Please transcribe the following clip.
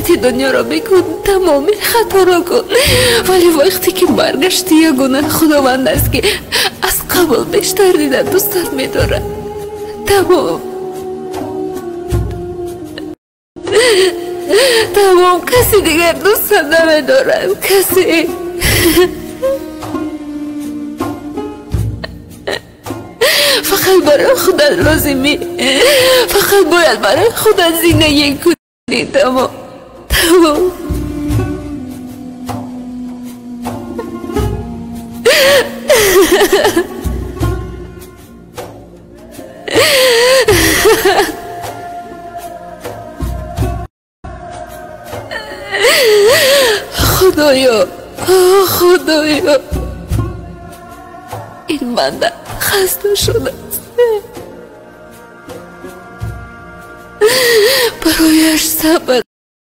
Маъсияти дунёро бикун, тамоми хаторо кун, вале вақте ки баргашти, ягона Худованд аст, ки аз қабл бештар дида дӯстат медорад. Тамом, тамом, каси дигар дӯстат намедорад, касе. Фақат барои худат лозимӣ, фақат бояд барои худат зиндагӣ кунӣ. Тамом, тамом. Худоё, Худоё, ин банда хаста шудааст, барояш сабр